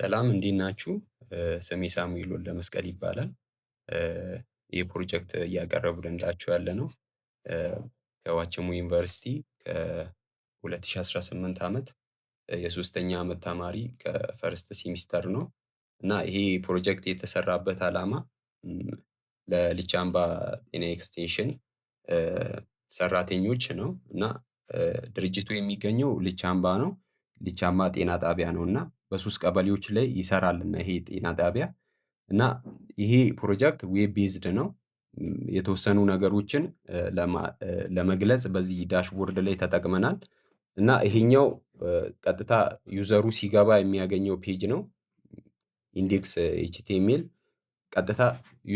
ሰላም እንዴት ናችሁ? ስሜ ሳሙኤል ወልደመስቀል ይባላል። ይህ ፕሮጀክት እያቀረብንላችሁ ያለ ነው ከዋቸሞ ዩኒቨርሲቲ ከ2018 ዓመት የሶስተኛ ዓመት ተማሪ ከ first semester ነው። እና ይሄ ፕሮጀክት የተሰራበት ዓላማ ለልቻምባ ጤና extension ሰራተኞች ነው። እና ድርጅቱ የሚገኘው ልቻምባ ነው። ልቻምባ ጤና ጣቢያ ነው። እና በሶስት ቀበሌዎች ላይ ይሰራል እና ይሄ ጤና ጣቢያ እና ይሄ ፕሮጀክት web based ነው። የተወሰኑ ነገሮችን ለመግለጽ በዚህ dashboard ላይ ተጠቅመናል። እና ይሄኛው ቀጥታ user ኡ ሲገባ የሚያገኘው page ነው። Index HTML ቀጥታ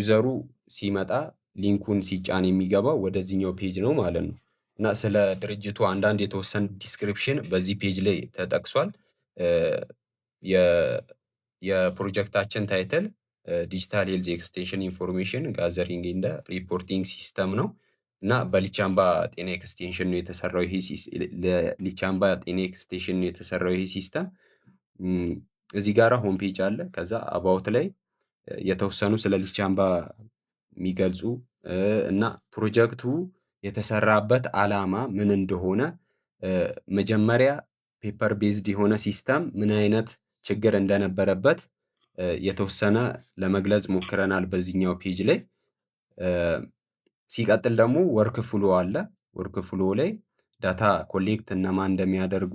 user ኡ ሲመጣ link ኡን ሲጫን የሚገባው ወደዚህኛው page ነው ማለት ነው። እና ስለ ድርጅቱ አንዳንድ የተወሰነ description በዚህ page ላይ ተጠቅሷል። የፕሮጀክታችን title digital health extension information gathering and reporting system ነው። እና በሊቻምባ ጤና extension ነው የተሰራው ይሄ፣ ለሊቻምባ ጤና extension ነው የተሰራው ይሄ system። እዚህ ጋራ home page አለ። ከዛ about ላይ የተወሰኑ ስለ ሊቻምባ የሚገልጹ እና ፕሮጀክቱ የተሰራበት ዓላማ ምን እንደሆነ፣ መጀመሪያ paper based የሆነ system ምን አይነት ችግር እንደነበረበት የተወሰነ ለመግለጽ ሞክረናል በዚህኛው page ላይ። ሲቀጥል ደግሞ workflow አለ። Workflow ላይ data collect እነማን እንደሚያደርጉ፣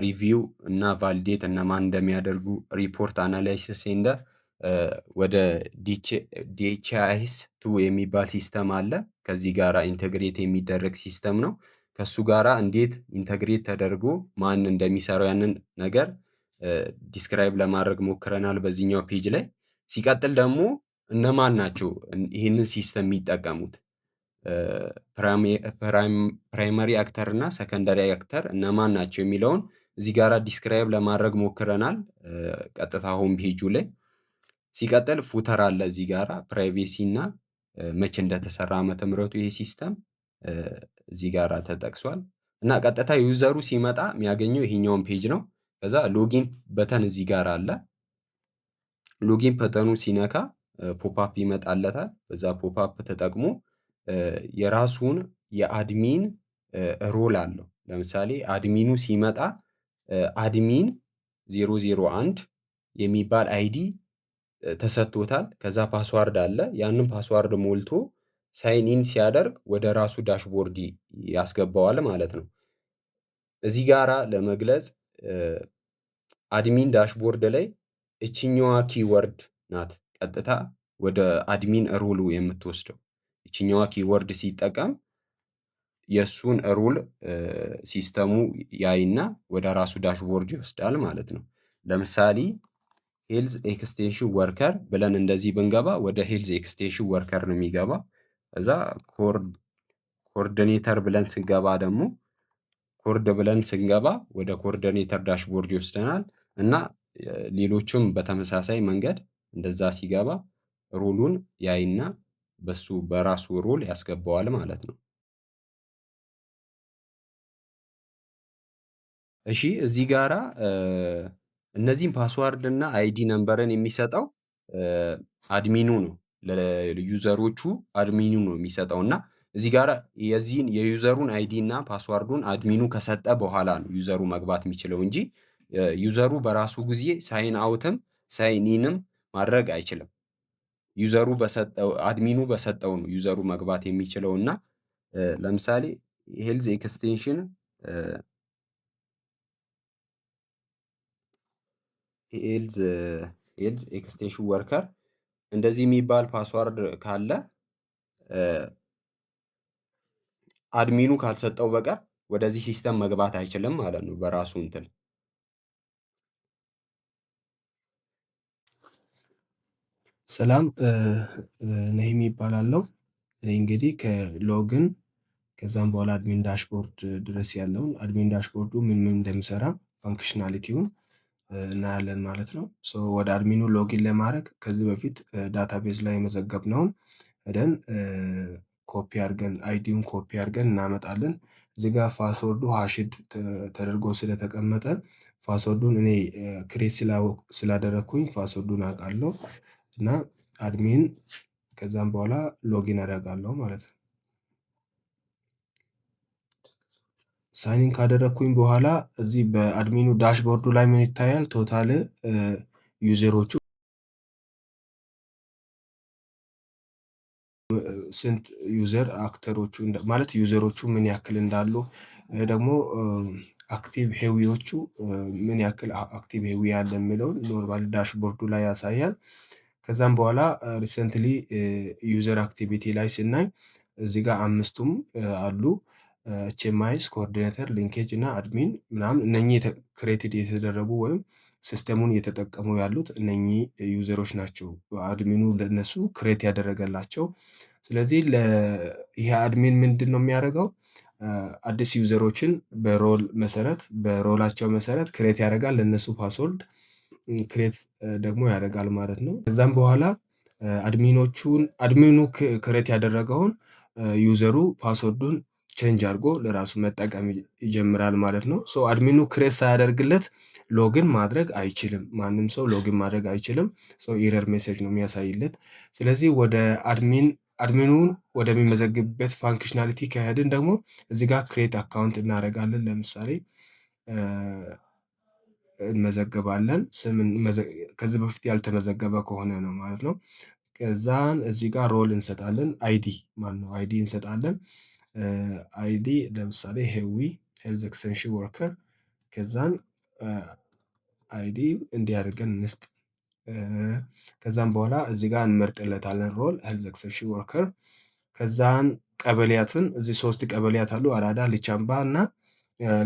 review እና validate እነማን እንደሚያደርጉ፣ report analysis and ወደ DHIS2 የሚባል system አለ። ከዚህ ጋራ integrate የሚደረግ system ነው። ከሱ ጋራ እንዴት integrate ተደርጎ ማን እንደሚሰራው ያንን ነገር describe ለማድረግ ሞክረናል በዚህኛው page ላይ። ሲቀጥል ደግሞ እነማን ናቸው ይህንን system የሚጠቀሙት፣ primary actor እና secondary actor እነማን ናቸው የሚለውን እዚህ ጋራ describe ለማድረግ ሞክረናል ቀጥታ home page ኡ ላይ። ሲቀጥል footer አለ፣ እዚህ ጋራ privacy እና መቼ እንደተሰራ ዓመተ ምህረቱ ይሄ system እዚህ ጋራ ተጠቅሷል። እና ቀጥታ user ኡ ሲመጣ የሚያገኘው ይሄኛውን page ነው። ከዛ login button እዚህ ጋር አለ። Login button ኡ ሲነካ popup ይመጣለታል። በዛ popup ተጠቅሞ የራሱን የ admin role አለው። ለምሳሌ admin ኡ ሲመጣ admin 001 የሚባል ID ተሰጥቶታል። ከዛ password አለ። ያንን password ሞልቶ sign in ሲያደርግ ወደ ራሱ dashboard ያስገባዋል ማለት ነው። እዚህ ጋራ ለመግለጽ admin dashboard ላይ እችኛዋ keyword ናት ቀጥታ ወደ admin role ኡ የምትወስደው። እችኛዋ keyword ሲጠቀም የእሱን role system ኡ ያይና ወደ ራሱ dashboard ይወስዳል ማለት ነው። ለምሳሌ health extension worker ብለን እንደዚህ ብንገባ ወደ health extension worker ነው የሚገባ። ከዛ coordinator ብለን ስንገባ ደግሞ coord ብለን ስንገባ ወደ coordinator dashboard ይወስደናል። እና ሌሎቹም በተመሳሳይ መንገድ እንደዛ ሲገባ role ኡን ያይና በሱ በራሱ role ያስገባዋል ማለት ነው። እሺ፣ እዚህ ጋራ እነዚህን password እና ID number ን የሚሰጠው admin ኡ ነው። ለ user ኦቹ admin ኡ ነው የሚሰጠው። እና እዚህ ጋር የዚህን የ user ኡን ID እና password ኡን admin ኡ ከሰጠ በኋላ ነው user ኡ መግባት የሚችለው እንጂ user ኡ በራሱ ጊዜ sign out ም sign in ም ማድረግ አይችልም። User ኡ በሰጠው፣ admin ኡ በሰጠው ነው user ኡ መግባት የሚችለው። እና ለምሳሌ health extension worker እንደዚህ የሚባል password ካለ admin ኡ ካልሰጠው በቀር ወደዚህ system መግባት አይችልም ማለት ነው በራሱ እንትን። ሰላም፣ ነህሚ እባላለው። እኔ እንግዲህ ከ login ከዛም በኋላ admin dashboard ድረስ ያለውን፣ admin dashboard ኡ ምን ምን እንደሚሰራ functionality ውን እናያለን ማለት ነው። So ወደ admin ኡ login ለማድረግ ከዚህ በፊት database ላይ የመዘገብነውን ሄደን ኮፒ አድርገን፣ ID ውን copy አድርገን እናመጣለን። እዚህ ጋር password ኡ hashed ተደርጎ ስለተቀመጠ Password ኡን እኔ create ስላደረግኩኝ password ኡን አውቃለሁ እና admin ከዛም በኋላ login አደርጋለሁ ማለት ነው። Sign in ካደረግኩኝ በኋላ እዚህ በ admin ኡ dashboard ኡ ላይ ምን ይታያል? Total user ኦቹ ስንት user actor ኦቹ ማለት user ኦቹ ምን ያክል እንዳሉ ደግሞ active ሄዊዎቹ ምን ያክል active ሄዊ ያለ የሚለውን normal dashboard ኡ ላይ ያሳያል። ከዛም በኋላ recently user activity ላይ ስናይ እዚህ ጋር አምስቱም አሉ። HMIS፣ coordinator፣ linkage እና admin ምናምን እነኚህ created የተደረጉ ወይም system ኡን እየተጠቀሙ ያሉት እነኚህ user ኦች ናቸው። Admin ኡ ለነሱ create ያደረገላቸው። ስለዚህ ይሄ admin ምንድን ነው የሚያደርገው? አዲስ user ኦችን በ role መሰረት በ role ኣቸው መሰረት create ያደርጋል። ለእነሱ password create ደግሞ ያደርጋል ማለት ነው። ከዛም በኋላ admin ኦቹን admin ኡ create ያደረገውን user ኡ password ኡን change አድርጎ ለራሱ መጠቀም ይጀምራል ማለት ነው። So admin ኡ create ሳያደርግለት login ማድረግ አይችልም። ማንም ሰው login ማድረግ አይችልም። So error message ነው የሚያሳይለት። ስለዚህ ወደ admin ኡን ወደሚመዘግብበት functionality ከሄድን ደግሞ እዚህ ጋር create account እናደርጋለን። ለምሳሌ እንመዘግባለን። ስም ከዚህ በፊት ያልተመዘገበ ከሆነ ነው ማለት ነው። ከዛን እዚህ ጋር role እንሰጣለን። ID ማነው ID እንሰጣለን። ID ለምሳሌ ሄዊ health extension worker ከዛን ID እንዲህ አድርገን እንስጥ። ከዛም በኋላ እዚህ ጋር እንመርጥለታለን role health extension worker። ከዛን ቀበሌያትን እዚህ ሶስት ቀበሌያት አሉ፣ አራዳ፣ ልቻምባ እና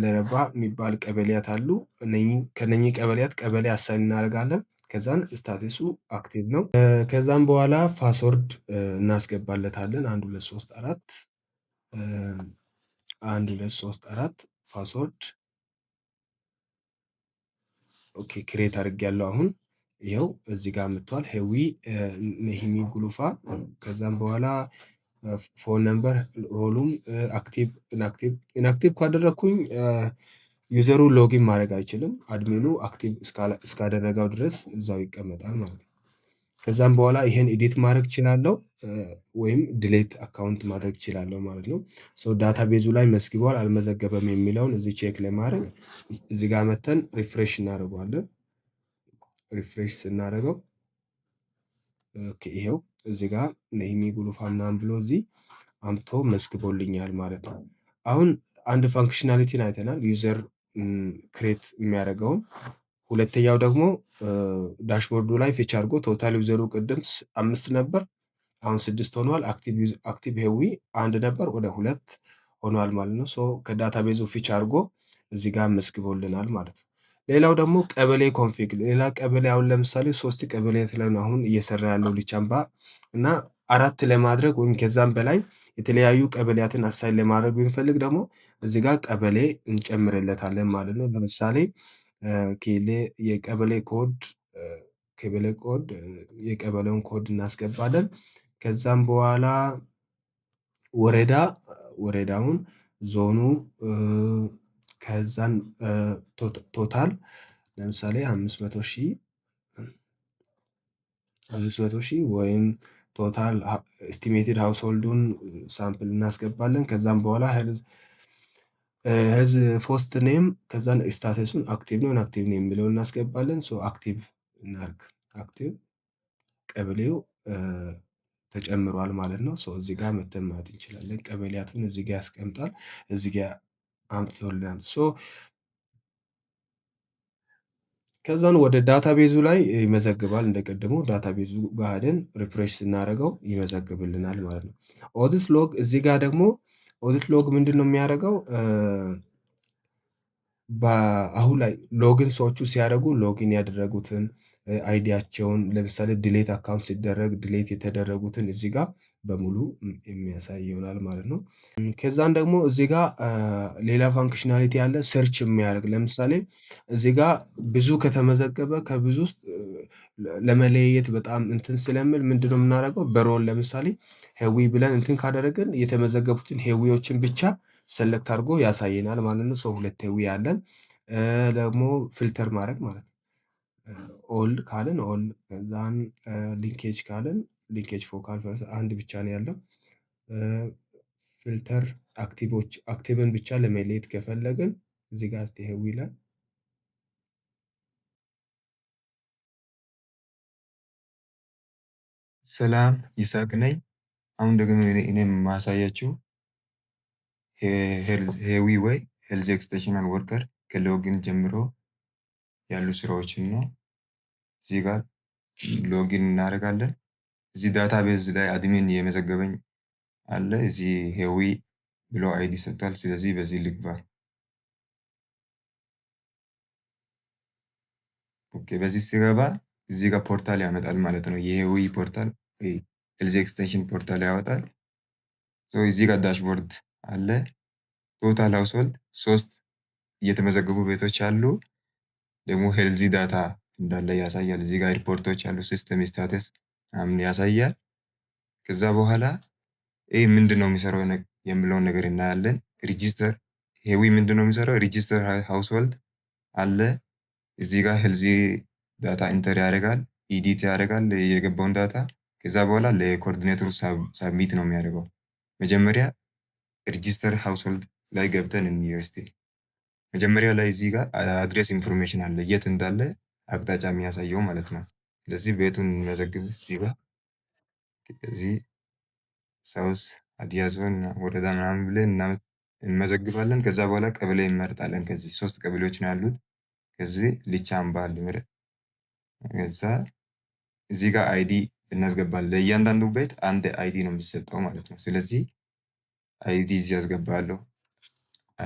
ለረባ የሚባል ቀበሌያት አሉ። ከነኚህ ቀበሌያት ቀበሌ assign እናደርጋለን። ከዛን status ኡ active ነው። ከዛም በኋላ password እናስገባለታለን። አንድ ሁለት ሶስት አራት አንድ ሁለት ሶስት አራት password okay create አድርጌያለሁ። አሁን ይኸው እዚህ ጋር መጥቷል። ሄዊ ነሂሚ ጉሉፋ። ከዛም በኋላ phone number role ኡም active inactive inactive ካደረግኩኝ user ኡ login ማድረግ አይችልም። Admin ኡ active እስካደረገው ድረስ እዛው ይቀመጣል ማለት ነው። ከዛም በኋላ ይሄን edit ማድረግ እችላለሁ ወይም delete account ማድረግ እችላለሁ ማለት ነው። So database ኡ ላይ መዝግቧል አልመዘገበም የሚለውን እዚህ check ለማድረግ እዚህ ጋር መተን refresh እናደርገዋለን። Refresh ስናደርገው okay ይሄው እዚህ ጋር ነሂሚ ጉሉፋ ምናምን ብሎ እዚህ አምጥቶ መዝግቦልኛል ማለት ነው። አሁን አንድ functionality ን አይተናል፣ user create የሚያደርገውን። ሁለተኛው ደግሞ dashboard ኡ ላይ fetch አድርጎ total user ኡ ቅድም አምስት ነበር፣ አሁን ስድስት ሆኗል። Active ሄዊ አንድ ነበር ወደ ሁለት ሆኗል ማለት ነው። So ከ database ኡ fetch አድርጎ እዚህ ጋር መዝግቦልናል ማለት ነው። ሌላው ደግሞ ቀበሌ config ሌላ ቀበሌ አሁን ለምሳሌ ሶስት ቀበሌ ላይ ነው አሁን እየሰራ ያለው ሊቻምባ እና አራት ለማድረግ ወይም ከዛም በላይ የተለያዩ ቀበሌያትን assign ለማድረግ ብንፈልግ ደግሞ እዚህ ጋር ቀበሌ እንጨምርለታለን ማለት ነው። ለምሳሌ ኬሌ የቀበሌ ኮድ ቀበሌ ኮድ የቀበሌውን ኮድ እናስገባለን። ከዛም በኋላ ወረዳ ወረዳውን ዞኑ ከዛን total ለምሳሌ 500,000 500,000 ወይም total estimated household ኡን sample እናስገባለን። ከዛም በኋላ health post name ከዛን status ኡን active ነው inactive ነው የሚለውን እናስገባለን። So active እናርግ። Active ቀበሌው ተጨምሯል ማለት ነው። So እዚህ ጋር መተን ማየት እንችላለን። ቀበሌያቱን እዚህ ጋር ያስቀምጣል፣ እዚህ ጋር አምጥቶልናል። So ከዛን ወደ database ኡ ላይ ይመዘግባል። እንደቀደሙ database ኡ ጋር ሄደን refresh ስናደርገው ይመዘግብልናል ማለት ነው። Audit log እዚህ ጋር ደግሞ audit log ምንድን ነው የሚያደርገው? አሁን ላይ login ሰዎቹ ሲያደርጉ login ያደረጉትን ID ያቸውን ለምሳሌ delete account ሲደረግ delete የተደረጉትን እዚህ ጋር በሙሉ የሚያሳይ ይሆናል ማለት ነው። ከዛን ደግሞ እዚህ ጋር ሌላ functionality ያለ search የሚያደርግ ለምሳሌ እዚህ ጋር ብዙ ከተመዘገበ ከብዙ ውስጥ ለመለየት በጣም እንትን ስለምል ምንድነው የምናደርገው? በ role ለምሳሌ ሄዊ ብለን እንትን ካደረግን የተመዘገቡትን ሄዊዎችን ብቻ select አድርጎ ያሳየናል ማለት ነው። So ሁለት ሄዊ ያለን ደግሞ filter ማድረግ ማለት ነው። All ካልን all፣ ከዛን linkage ካልን linkage focal አንድ ብቻ ነው ያለው። Filter active ኦች active ን ብቻ ለመለየት ከፈለግን እዚህ ጋር እስቲ ይሄው ይላል። ሰላም ይስሐቅ ነኝ። አሁን ደግሞ እኔ የማሳያችሁ ሄዊ ወይ health extension worker ከ login ጀምሮ ያሉ ስራዎችን ነው። እዚህ ጋር login እናደርጋለን። እዚህ database ላይ admin የመዘገበኝ አለ። እዚህ ሄዊ ብሎ ID ሰጥቷል። ስለዚህ በዚህ ልግባ። Okay፣ በዚህ ሲገባ እዚህ ጋር portal ያመጣል ማለት ነው። የሄዊ portal health extension portal ያወጣል። እዚህ ጋር dashboard አለ። Total household 3 እየተመዘገቡ ቤቶች አሉ። ደግሞ health data እንዳለ ያሳያል። እዚህ ጋር ሪፖርቶች አሉ። System status ምናምን ያሳያል። ከዛ በኋላ ይህ ምንድን ነው የሚሰራው የሚለውን ነገር እናያለን። Register ሄዊ ምንድን ነው የሚሰራው? Register household አለ። እዚህ ጋር health data enter ያደርጋል፣ edit ያደርጋል የገባውን data። ከዛ በኋላ ለ coordinator ኡ submit ነው የሚያደርገው። መጀመሪያ register household ላይ ገብተን ዩኒቨርሲቲ መጀመሪያ ላይ እዚህ ጋር address information አለ፣ የት እንዳለ አቅጣጫ የሚያሳየው ማለት ነው። ስለዚህ ቤቱን እንመዘግብ። እዚህ ጋር እዚህ South ሀዲያ ዞን ወረዳ ምናምን ብለን እንመዘግባለን። ከዛ በኋላ ቀበሌ እንመርጣለን። ከዚህ 3 ቀበሌዎች ነው ያሉት። ከዚህ ልቻ አምባ ልምረጥ። ከዛ እዚህ ጋር ID እናስገባለን። ለእያንዳንዱ ቤት አንድ ID ነው የሚሰጠው ማለት ነው። ስለዚህ ID እዚህ ያስገባለሁ።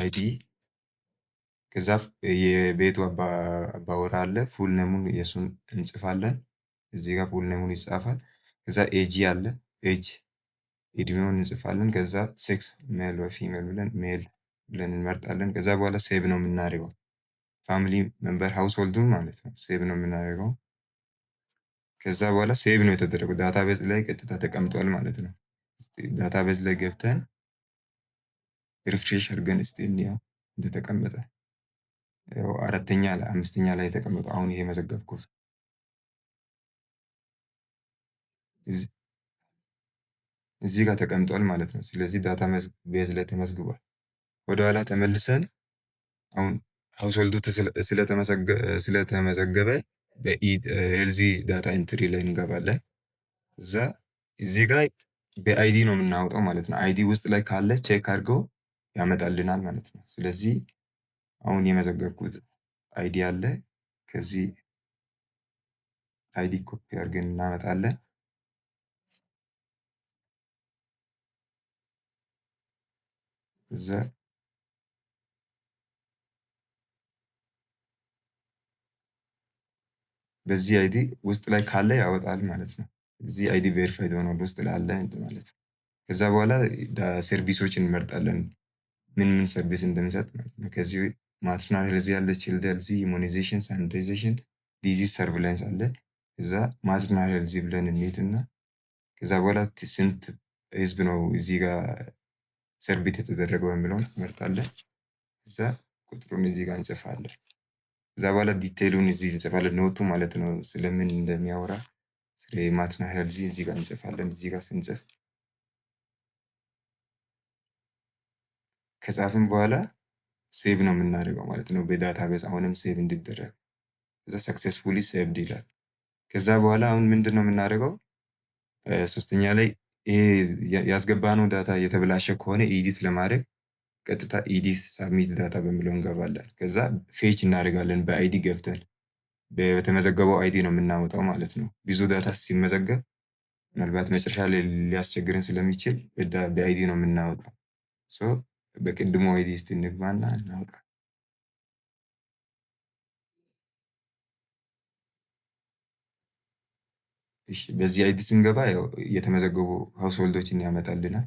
ID ከዛ የቤቱ አባወራ አለ። Full name ኡን የሱን እንጽፋለን። እዚህ ጋር full name ኡን ይጻፋል። ከዛ ኤጂ አለ። ኤጅ እድሜውን እንጽፋለን። ከዛ sex male ወይ female ብለን male ብለን እንመርጣለን። ከዛ በኋላ save ነው የምናደርገው። Family member household ኡን ማለት ነው save ነው የምናደርገው። ከዛ በኋላ save ነው የተደረገው። Database ላይ ቀጥታ ተቀምጧል ማለት ነው። Database ላይ ገብተን refresh አድርገን እስቲ እንየው እንደተቀመጠ። ያው 4ኛ ላይ 5ኛ ላይ የተቀመጠው አሁን ይሄ መዘገብኩት። እዚህ ጋር ተቀምጧል ማለት ነው። ስለዚህ database ላይ ተመዝግቧል። ወደኋላ ተመልሰን አሁን household ኡ ስለተመዘገበ በ health data entry ላይ እንገባለን። እዛ እዚህ ጋር በ ID ነው የምናወጣው ማለት ነው። ID ውስጥ ላይ ካለ check አድርገው ያመጣልናል ማለት ነው። ስለዚህ አሁን የመዘገብኩት ID አለ። ከዚህ ID copy አድርገን እናመጣለን። እዛ በዚህ ID ውስጥ ላይ ካለ ያወጣል ማለት ነው። እዚህ ID verified ሆኖ ውስጥ ላይ አለ ማለት ነው። ከዛ በኋላ service ኦችን እንመርጣለን። ምን ምን service እንደሚሰጥ ማለት ነው። ከዚህ maternal health አለ፣ child health፣ immunization፣ sanitization፣ disease surveillance አለ። ከዛ maternal health ብለን እንሂድና ከዛ በኋላ ስንት ህዝብ ነው እዚህ ጋር service የተደረገው የሚለውን እንመርጣለን። ከዛ ቁጥሩን እዚህ ጋር እንጽፋለን። ከዛ በኋላ detail ኡን እዚህ እንጽፋለን። Note ኡ ማለት ነው ስለምን እንደሚያወራ ስለ maternal health እዚህ ጋር እንጽፋለን። እዚህ ጋር ስንጽፍ ከጻፍን በኋላ save ነው የምናደርገው ማለት ነው። በ database አሁንም save እንዲደረግ ከዛ successfully saved ይላል። ከዛ በኋላ አሁን ምንድን ነው የምናደርገው? ሶስተኛ ላይ ይሄ ያስገባነው data የተበላሸ ከሆነ edit ለማድረግ ቀጥታ edit submit data በሚለው እንገባለን። ከዛ fetch እናደርጋለን በ ID ገብተን በተመዘገበው ID ነው የምናወጣው ማለት ነው። ብዙ data ሲመዘገብ ምናልባት መጨረሻ ላይ ሊያስቸግረን ስለሚችል በ ID ነው የምናወጣው። So በቅድሙ ID እስቲ እንግባና እናውጣ። እሺ በዚህ ID ስንገባ ያው የተመዘገቡ household ኦችን ያመጣልናል።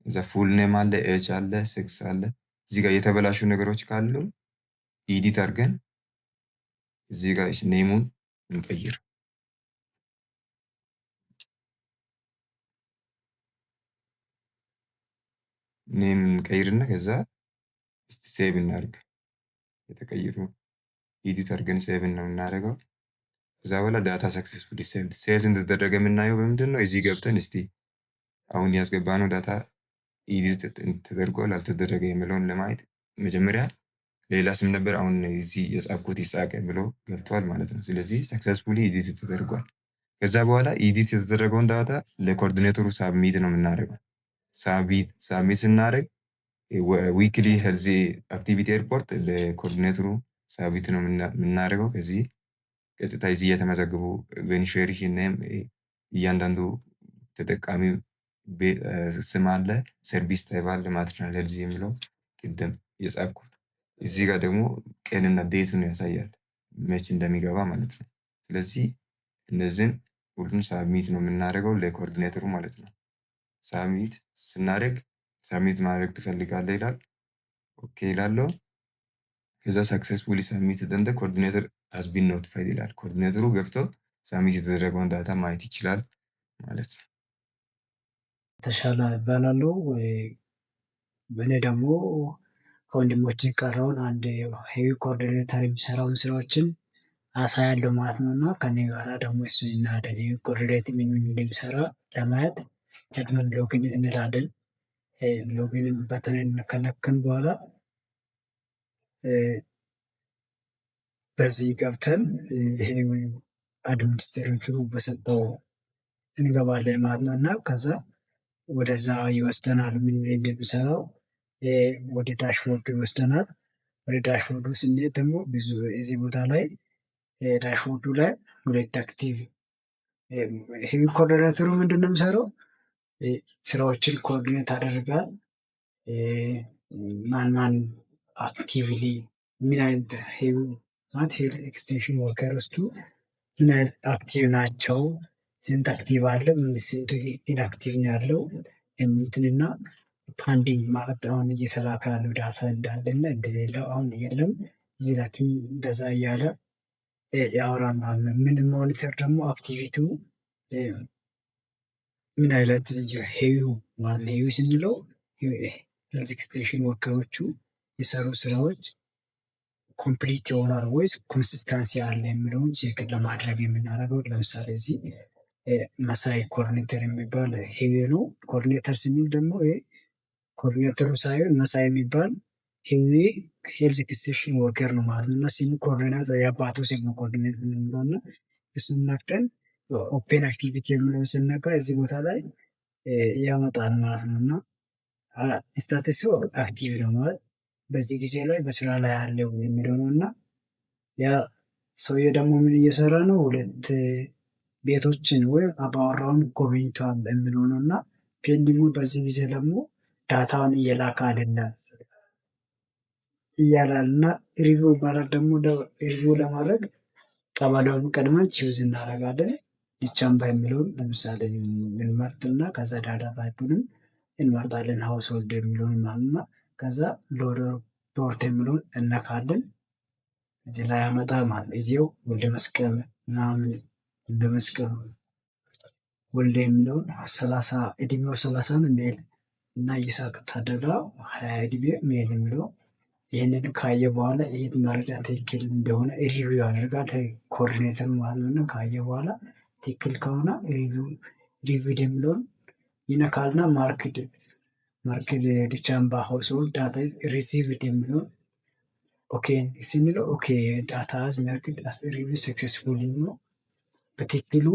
እዛ full name አለ፣ ኤጅ አለ፣ ሴክስ አለ። እዚህ ጋር የተበላሹ ነገሮች ካሉ edit አድርገን እዚህ ጋር name ኡን እንቀይር። Name እንቀይርና ከዛ እስቲ save እናድርግ። የተቀየሩ edit አድርገን save ነው የምናደርገው። ከዛ በኋላ data successfully save save እንደተደረገ የምናየው በምንድን ነው? እዚህ ገብተን እስቲ አሁን ያስገባነው data edit ተደርጓል አልተደረገ የሚለውን ለማየት መጀመሪያ ሌላ ስም ነበር። አሁን እዚህ የጻፍኩት ይስሐቅ ብሎ ገብቷል ማለት ነው። ስለዚህ successfully edit ተደርጓል። ከዛ በኋላ edit የተደረገውን data ለ coordinator ኡ submit ነው የምናደርገው። Submit ስናደርግ weekly health activity report ለ coordinator ኡ submit ነው የምናደርገው። ከዚህ ቀጥታ እዚህ የተመዘገቡ beneficiary name እያንዳንዱ ተጠቃሚ ስም አለ፣ service type አለ፣ maternal health የሚለው ቅድም የጻፍኩት እዚህ ጋር ደግሞ ቀንና date ኡን ያሳያል መች እንደሚገባ ማለት ነው። ስለዚህ እነዚህን ሁሉን submit ነው የምናደርገው ለ coordinator ኡ ማለት ነው። Submit ስናደርግ submit ማድረግ ትፈልጋለህ ይላል። Okay ይላለው። ከዛ successfully submit and the coordinator has been notified ይላል። Coordinator ኡ ገብቶ submit የተደረገውን data ማየት ይችላል ማለት ነው። ተሻለ እባላለሁ። እኔ ደግሞ ከወንድሞች የቀረውን አንድ HEWI coordinator የሚሰራውን ስራዎችን አሳያለሁ ማለት ነው። እና ከኔ ጋራ ደግሞ እሱን እናያለን። HEWI coordinator ምን ምን እንደሚሰራ ለማየት ቀድመን login እንላለን። Login button ን ከነካን በኋላ በዚህ ገብተን ይሄ administrator ኡ በሰጠው እንገባለን ማለት ነው። እና ከዛ ወደዛ ይወስደናል። ምን እንደሚሰራው ወደ dashboard ኡ ይወስደናል። ወደ dashboard ኡ ስንሄድ ደግሞ ብዙ እዚህ ቦታ ላይ dashboard ኡ ላይ ሁለት active ይሄ coordinator ኡ ምንድን ነው የሚሰራው? ስራዎችን coordinate ያደርጋል። ማን ማን actively ምን አይነት HEWI ማለት health extension workers ኡ ምን አይነት active ናቸው፣ ስንት active አለ፣ ስንት inactive ነው ያለው የሚሉትንና pending ማለት አሁን እየተላከ ያለው data እንዳለና እንደሌለው አሁን የለም እዚህ ላይ እንደዛ እያለ ያወራል ማለት ነው። ምን monitor ደግሞ activity ው ምን አይነት HEWI ማለት HEWI ስንለው health extension worker ኦቹ የሰሩ ስራዎች complete ይሆናል ወይስ consistency አለ የሚለውን check ለማድረግ የምናደርገው። ለምሳሌ እዚህ መሳይ coordinator የሚባል HEWI ነው። Coordinator ስንል ደግሞ coordinator ኡ ሳይሆን መሳይ የሚባል HEWI health extension worker ነው ማለት ነው። እና ስሙ coordinator የአባቱ ስም ነው coordinator የምንለው እና እሱን ነክተን open activity የሚለውን ስነካ እዚህ ቦታ ላይ ያመጣል ማለት ነው። እና status ኡ active ነው ማለት በዚህ ጊዜ ላይ በስራ ላይ ያለው የሚለው ነው። እና ያ ሰውዬ ደግሞ ምን እየሰራ ነው? ሁለት ቤቶችን ወይም አባወራውን ጎብኝቷል የሚለው ነው። እና pending ኡ በዚህ ጊዜ ደግሞ data ውን እየላከ አይደለም እያላል እና review ማለት ደግሞ review ለማድረግ ቀበሌውን ቀድመን choose እናደርጋለን። ዲቻምባ የሚለውን ለምሳሌ እንመርጥና ከዛ data type ኡንም እንመርጣለን household የሚለውን ማለት ነው። ከዛ load report የሚለውን እነካለን። እዚህ ላይ ያመጣ ማለት ነው። እዚው ወልደ መስቀል ምናምን ወልደ መስቀል ወልደ የሚለውን 30 እድሜው 30 ነው male እና ይስሐቅ ታደላ 20 እድሜ male የሚለው ይህንን ካየ በኋላ ይህ መረጃ ትክክል እንደሆነ review ያደርጋል። Coordinator ማለት ነው። ካየ በኋላ ትክክል ከሆነ review የሚለውን ይነካልና marked ዲቻምባ household data received የሚለውን okay ስንለው okay data marked as review successful ነው። በትክክሉ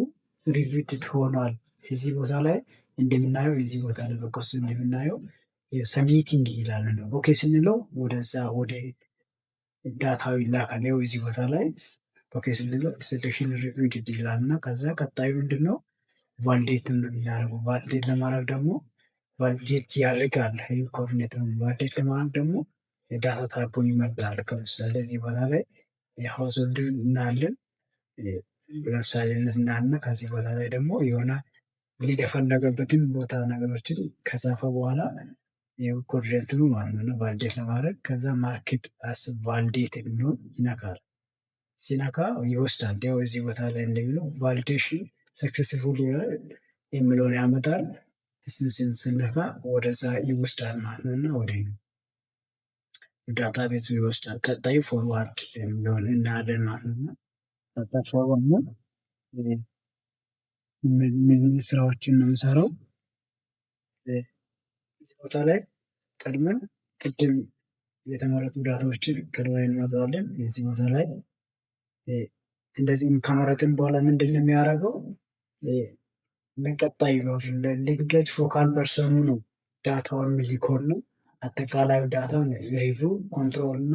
reviewed ሆኗል። እዚህ ቦታ ላይ እንደምናየው እዚህ ቦታ ላይ በቀስቱ እንደምናየው submitting ይላል ነው። Okay ስንለው ወደዛ ወደ data ው ይላካል። ይኸው እዚህ ቦታ ላይ okay ስንለው selection reviewed ይላል እና ከዛ ቀጣዩ ምንድን ነው validate ነው የሚያደርገው። Validate ለማድረግ ደግሞ validate ያደርጋል። Coordinator validate ለማድረግ ደግሞ የ data type ኡን ይመርጣል። ለምሳሌ እዚህ ቦታ ላይ የ household እናያለን። ለምሳሌ እናያለን። ከዚህ ቦታ ላይ ደግሞ የሆነ ሊል የፈለገበትን ቦታ ነገሮችን ከጻፈ በኋላ coordinator ኡ ማለት ነው validate ለማድረግ ከዛ marked as validate የሚለውን ይነካል። ሲነካ ይወስዳል። ያው እዚህ ቦታ ላይ እንደሚለው validation successful የሚለውን ያመጣል። እሱን ስነካ ወደዛ ይወስዳል ማለት ነው እና ወደ Database ኡ ይወስዳል። ቀጣዩ forward የሚለውን እናያለን ማለት ነው። ቀጣይ forward ምን ስራዎችን ነው የምንሰራው? እዚህ ቦታ ላይ ቀድመን ቅድም የተመረጡ data ዎችን ከላይ እንመርጣለን። እዚህ ቦታ ላይ እንደዚህም ከመረጥን በኋላ ምንድን ነው የሚያደርገው? ለቀጣዩ linkage focal person ኡ ነው data ውን የሚልከው ነው። አጠቃላዩ data ውን review፣ control እና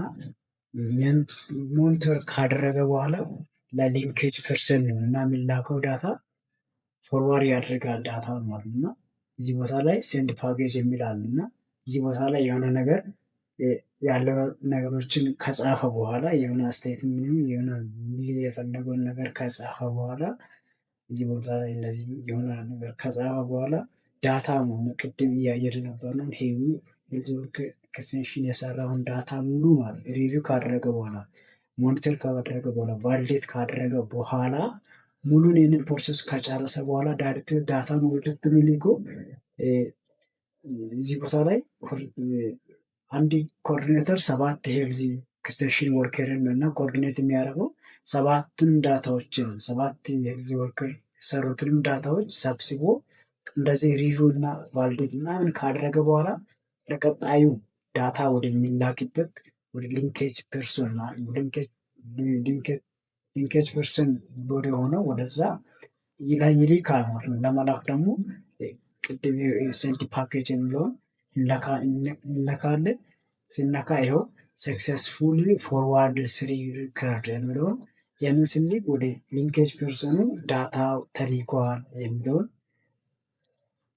monitor ካደረገ በኋላ ለ linkage person ነው እና የሚላከው data forward ያደርጋል data ውን ማለት ነው። እና እዚህ ቦታ ላይ send package የሚል አለ። እና እዚህ ቦታ ላይ የሆነ ነገር ያለው ነገሮችን ከጻፈ በኋላ፣ የሆነ አስተያየት ምንም የሆነ የፈለገውን ነገር ከጻፈ በኋላ፣ እዚህ ቦታ ላይ እንደዚህ የሆነ ነገር ከጻፈ በኋላ data መሆኑ ቅድም እያየን ነበር ነው health extension የሰራውን data ሙሉ ማለት review ካደረገ በኋላ፣ monitor ካደረገ በኋላ፣ validate ካደረገ በኋላ፣ ሙሉን ይህንን process ከጨረሰ በኋላ data ን ወደ ሚልኮ እዚህ ቦታ ላይ አንድ coordinator ሰባት health extension worker ን እና coordinate የሚያደርገው ሰባቱን data ዎችን፣ ሰባት health worker የሰሩትንም data ዎች ሰብስቦ እንደዚህ review እና validate ምናምን ካደረገ በኋላ ለቀጣዩ data ወደሚላክበት ወደ linkage person ወደ ሆነው ወደዛ ይልካል ማለት ነው። ለመላክ ደግሞ ቅድም send package የሚለውን እንነካለን። ሲነካ ይኸው successfully forward three record የሚለውን ያንን ስንልክ ወደ linkage person ኡ data ተልኳል የሚለውን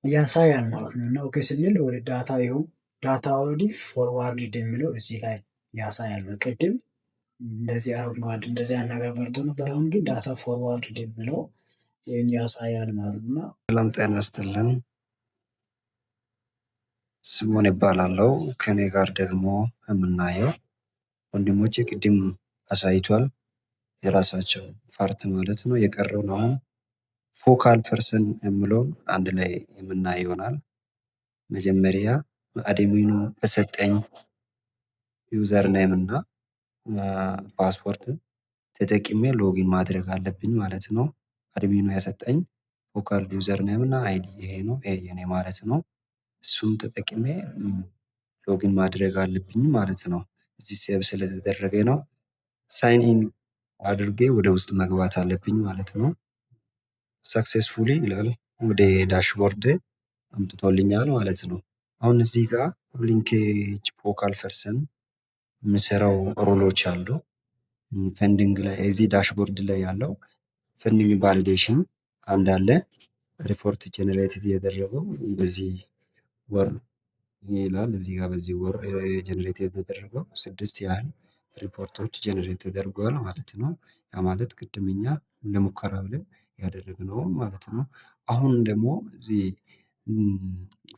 ያሳያል ማለት ነው። እና okay ስንል ወደ data ይኸው data already forward የሚለው እዚህ ላይ ያሳያል። ቅድም እንደዚህ አረንጓዴ እንደዚህ ነገር መርጦ ነበር። አሁን ግን data forward የሚለው ይህን ያሳያል ማለት ነው። ሰላም ጤና ይስጥልን። ስምኦን እባላለሁ። ከኔ ጋር ደግሞ የምናየው ወንድሞቼ ቅድም አሳይቷል። የራሳቸው part ማለት ነው። የቀረውን አሁን focal person የምለውን አንድ ላይ የምናየው ይሆናል። መጀመሪያ admin ኡ በሰጠኝ username እና password ተጠቅሜ login ማድረግ አለብኝ ማለት ነው። Admin ኡ የሰጠኝ focal username እና ID ይሄ ነው። ይሄ የኔ ማለት ነው። እሱን ተጠቅሜ login ማድረግ አለብኝ ማለት ነው። እዚህ save ስለተደረገ ነው። Sign in አድርጌ ወደ ውስጥ መግባት አለብኝ ማለት ነው። Successfully ይላል፣ ወደ dashboard አምጥቶልኛል ማለት ነው። አሁን እዚህ ጋር linkage focal person የሚሰራው role ኦች አሉ። Funding ላይ እዚህ dashboard ላይ ያለው funding validation አንድ አለ። Report generated ያደረገው በዚህ ወር ይላል። እዚህ ጋር በዚህ ወር generate የተደረገው ስድስት ያህል ሪፖርቶች generate ተደርገዋል ማለት ነው። ያ ማለት ቅድም እኛ ለሙከራ ብለን ያደረግነው ማለት ነው። አሁን ደግሞ እዚህ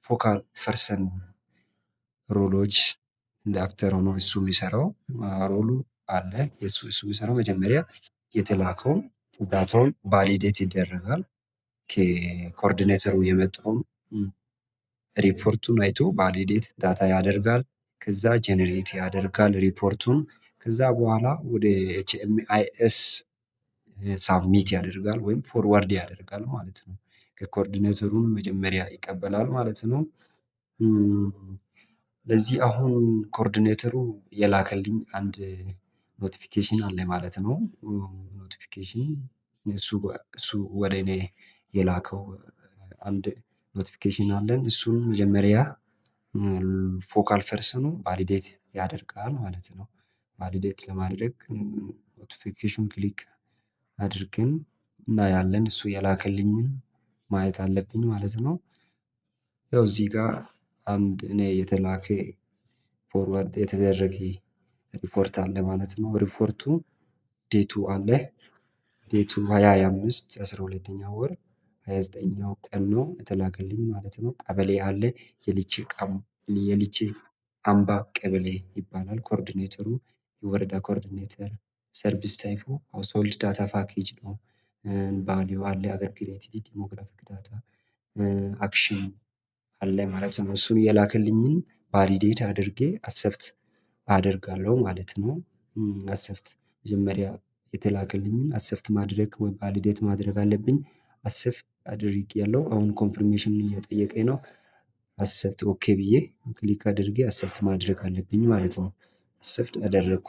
focal person role ኦች እንደ actor ሆኖ እሱ የሚሰራው role ኡ አለ። እሱ የሚሰራው መጀመሪያ የተላከውን data ውን validate ይደረጋል። ከ coordinator ኡ የመጣውን ሪፖርቱን አይቶ validate data ያደርጋል። ከዛ generate ያደርጋል ሪፖርቱን። ከዛ በኋላ ወደ HMIS submit ያደርጋል ወይም forward ያደርጋል ማለት ነው። ከ coordinator ኡን መጀመሪያ ይቀበላል ማለት ነው። ለዚህ አሁን coordinator ኡ የላከልኝ አንድ notification አለ ማለት ነው። Notification እሱ ወደ እኔ የላከው አንድ notification አለን። እሱን መጀመሪያ focal person ኡ validate ያደርጋል ማለት ነው። Validate ለማድረግ notification click አድርገን እናያለን። እሱ የላከልኝን ማየት አለብኝ ማለት ነው። ያው እዚህ ጋር አንድ እኔ የተላከ forward የተደረገ ሪፖርት አለ ማለት ነው። ሪፖርቱ date ኡ አለ። Date ኡ 2025 12ኛ ወር 29ኛው ቀን ነው የተላከልኝ ማለት ነው። ቀበሌ አለ፣ የሊቼ አምባ ቀበሌ ይባላል። Coordinator ኡ የወረዳ coordinator፣ service type ኡ household data package ነው። Value አለ፣ aggregated demographic data፣ action አለ ማለት ነው። እሱን የላከልኝን validate አድርጌ accept አደርጋለሁ ማለት ነው። Accept መጀመሪያ የተላከልኝን accept ማድረግ ወይ validate ማድረግ አለብኝ። Accept አድርጌያለሁ። አሁን confirmation እየጠየቀኝ ነው። Accept okay ብዬ click አድርጌ accept ማድረግ አለብኝ ማለት ነው። Accept አደረግኩ።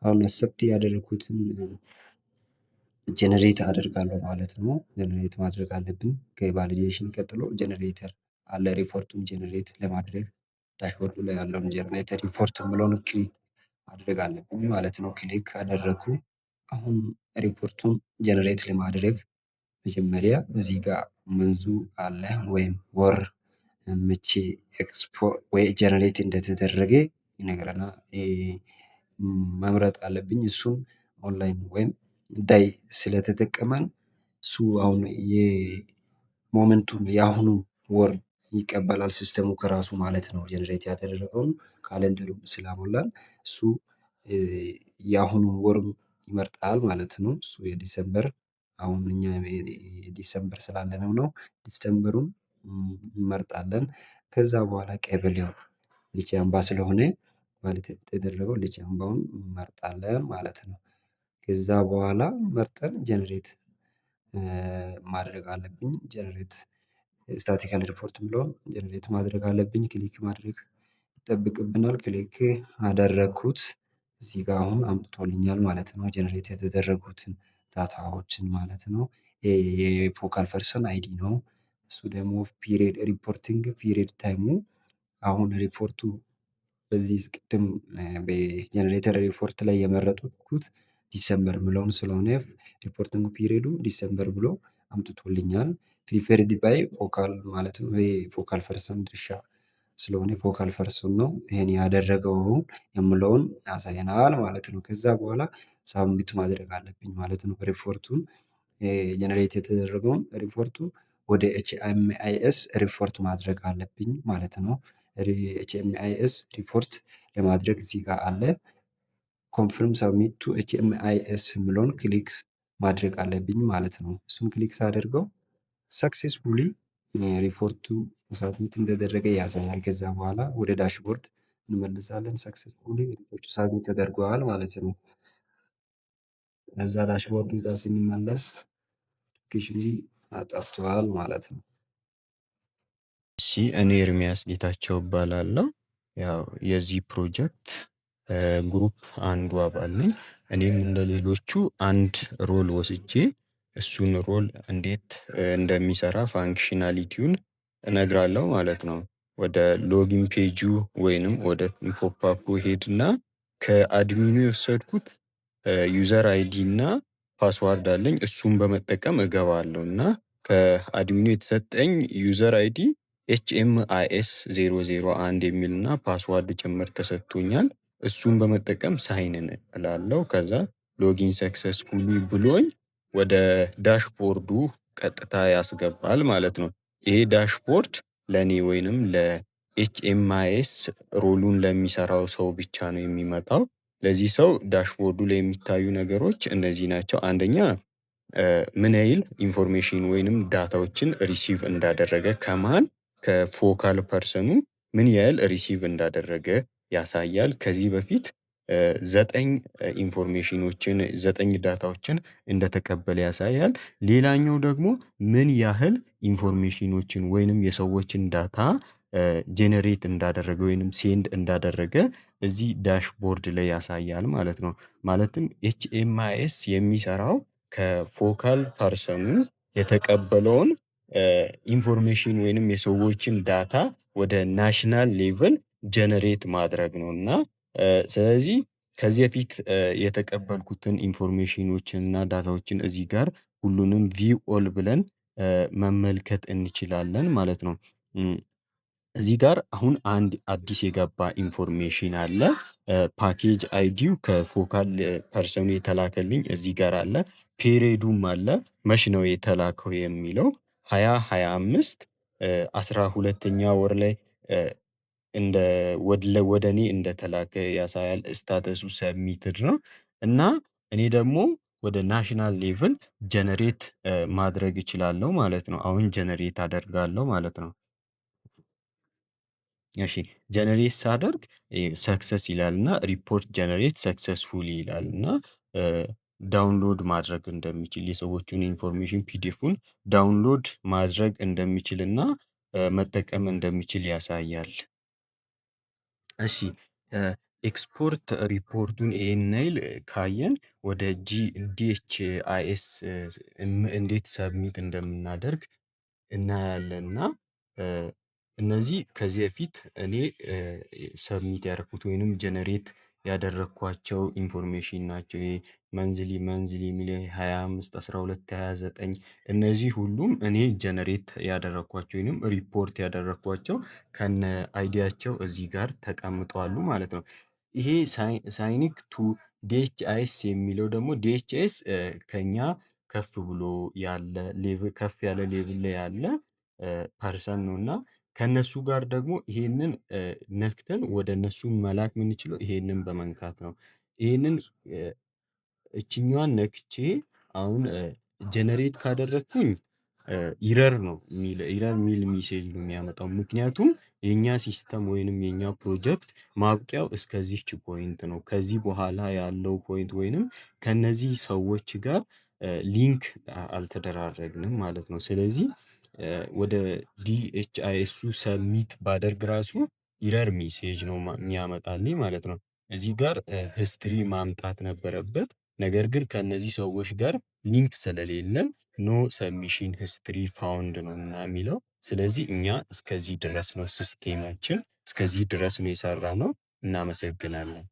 አሁን accept ያደረግኩትን generate አደርጋለሁ ማለት ነው። Generate ማድረግ አለብን። ከ validation ቀጥሎ ጀነሬተር አለ። ሪፖርቱን generate ለማድረግ dashboard ኡ ላይ ያለውን generate report የምለውን click ማድረግ አለብኝ ማለት ነው። Click አደረግኩ። አሁን ሪፖርቱን generate ለማድረግ መጀመሪያ እዚህ ጋር month ኡ አለ ወይም ወር መቼ ኤክስፖ ወይ generate እንደተደረገ ይነግረናል። መምረጥ አለብኝ። እሱም ኦንላይን ወይም day ስለተጠቀመን እሱ አሁን የ moment ኡን የአሁኑ ወር ይቀበላል system ኡ ከራሱ ማለት ነው። Generate ያደረገውን calendar ኡ ስላሞላን እሱ የአሁኑ ወር ይመርጣል ማለት ነው። እሱ የ December፣ አሁን እኛ December ስላለነው ነው። December ኡን እንመርጣለን። ከዛ በኋላ ቀበሌው ሊቼ አምባ ስለሆነ ማለት የተደረገው ሊቼ አምባውን እንመርጣለን ማለት ነው። ከዛ በኋላ መርጠን generate ማድረግ አለብኝ። Generate statistical report የሚለውን generate ማድረግ አለብኝ። Click ማድረግ ይጠበቅብናል። Click አደረግኩት። እዚህ ጋር አሁን አምጥቶልኛል ማለት ነው። Generate የተደረጉትን data ዎችን ማለት ነው። የ focal person ID ነው። እሱ ደግሞ period reporting period time ኡ አሁን ሪፖርቱ በዚህ ቅድም በ generated report ላይ የመረጥኩት December ምለውን ስለሆነ reporting period ኡ December ብሎ አምጥቶልኛል። Prepared by focal ማለት ነው። ይሄ focal person ድርሻ ስለሆነ focal person ነው ይሄን ያደረገው የምለውን ያሳየናል ማለት ነው። ከዛ በኋላ submit ማድረግ አለብኝ ማለት ነው። ሪፖርቱን generate የተደረገውን ሪፖርቱ ወደ HMIS ሪፖርት ማድረግ አለብኝ ማለት ነው። HMIS ሪፖርት ለማድረግ እዚህ ጋር አለ። Confirm submit to HMIS የምለውን click ማድረግ አለብኝ ማለት ነው። እሱን click ሳደርገው successfully ሪፖርቱ submit እንደተደረገ ያሳያል። ከዛ በኋላ ወደ dashboard እንመለሳለን። Successfully ሪፖርቱ submit ተደርጓል ማለት ነው። ከዛ dashboard ኡ ጋር ስንመለስ notification ኑ ጠፍቷል ማለት ነው። እሺ፣ እኔ ኤርሚያስ ጌታቸው እባላለሁ። ያው የዚህ ፕሮጀክት group አንዱ አባል ነኝ። እኔም እንደሌሎቹ አንድ role ወስጄ እሱን role እንዴት እንደሚሰራ functionality ውን እነግራለሁ ማለት ነው። ወደ login page ኡ ወይንም ወደ pop-up ኡ ሄድና ከ admin ኡ የወሰድኩት user ID እና password አለኝ፣ እሱን በመጠቀም እገባለሁ። እና ከ admin ኡ የተሰጠኝ user ID HMIS 001 የሚል እና password ጭምር ተሰጥቶኛል። እሱን በመጠቀም sign in እላለሁ። ከዛ login successfully ብሎኝ ወደ dashboard ኡ ቀጥታ ያስገባል ማለት ነው። ይሄ dashboard ለኔ ወይንም ለ HMIS role ኡን ለሚሰራው ሰው ብቻ ነው የሚመጣው። ለዚህ ሰው dashboard ኡ ላይ የሚታዩ ነገሮች እነዚህ ናቸው። አንደኛ ምን ያህል information ወይንም data ዎችን receive እንዳደረገ፣ ከማን፣ ከ focal person ኡ ምን ያህል receive እንዳደረገ ያሳያል። ከዚህ በፊት ዘጠኝ information ኖችን፣ ዘጠኝ data ዎችን እንደተቀበለ ያሳያል። ሌላኛው ደግሞ ምን ያህል information ኖችን ወይንም የሰዎችን data generate እንዳደረገ ወይንም send እንዳደረገ እዚህ dashboard ላይ ያሳያል ማለት ነው። ማለትም HMIS የሚሰራው ከ focal person ኡ የተቀበለውን information ወይንም የሰዎችን data ወደ national level generate ማድረግ ነው። እና ስለዚህ ከዚህ በፊት የተቀበልኩትን information ኖችን እና data ዎችን እዚህ ጋር ሁሉንም view all ብለን መመልከት እንችላለን ማለት ነው። እዚህ ጋር አሁን አንድ አዲስ የገባ information አለ። Package ID ው ከ focal person ኡ የተላከልኝ እዚህ ጋር አለ። Period ኡም አለ፣ መች ነው የተላከው የሚለው 2025 12ኛ ወር ላይ እንደ ወደ እኔ እንደተላከ ያሳያል። Status ኡ submitted ነው እና እኔ ደግሞ ወደ national level generate ማድረግ እችላለሁ ማለት ነው። አሁን generate አደርጋለሁ ማለት ነው። እሺ፣ generate ሳደርግ success ይላል እና report generate successfully ይላል እና download ማድረግ እንደሚችል፣ የሰዎቹን information PDF ኡን download ማድረግ እንደሚችል እና መጠቀም እንደሚችል ያሳያል። እሺ፣ export ሪፖርቱን ይሄን ያህል ካየን ወደ DHIS እንዴት submit እንደምናደርግ እናያለን። እና እነዚህ ከዚህ በፊት እኔ submit ያደረኩት ወይንም generate ያደረግኳቸው information ናቸው። ይሄ monthly የሚለው 25፣ 12፣ 29 እነዚህ ሁሉም እኔ generate ያደረግኳቸው ወይንም ሪፖርት ያደረግኳቸው ከነ ID ያቸው እዚህ ጋር ተቀምጠዋሉ ማለት ነው። ይሄ sync to DHIS የሚለው ደግሞ DHIS ከኛ ከፍ ብሎ ያለ level፣ ከፍ ያለ level ላይ ያለ person ነው። እና ከነሱ ጋር ደግሞ ይሄንን ነክተን ወደ እነሱ መላክ የምንችለው ይሄንን በመንካት ነው። ይሄንን እችኛዋን ነክቼ አሁን generate ካደረግኩኝ error ነው የሚል፣ error ሚል message ነው የሚያመጣው። ምክንያቱም የኛ system ወይንም የኛ ፕሮጀክት ማብቂያው እስከዚህች point ነው። ከዚህ በኋላ ያለው point ወይንም ከነዚህ ሰዎች ጋር link አልተደራረግንም ማለት ነው። ስለዚህ ወደ DHIS ኡ submit ባደርግ ራሱ error message ነው የሚያመጣልኝ ማለት ነው። እዚህ ጋር history ማምጣት ነበረበት። ነገር ግን ከእነዚህ ሰዎች ጋር link ስለሌለን no submission history found ነው እና የሚለው። ስለዚህ እኛ እስከዚህ ድረስ ነው system ኣችን፣ እስከዚህ ድረስ ነው የሰራነው። እናመሰግናለን።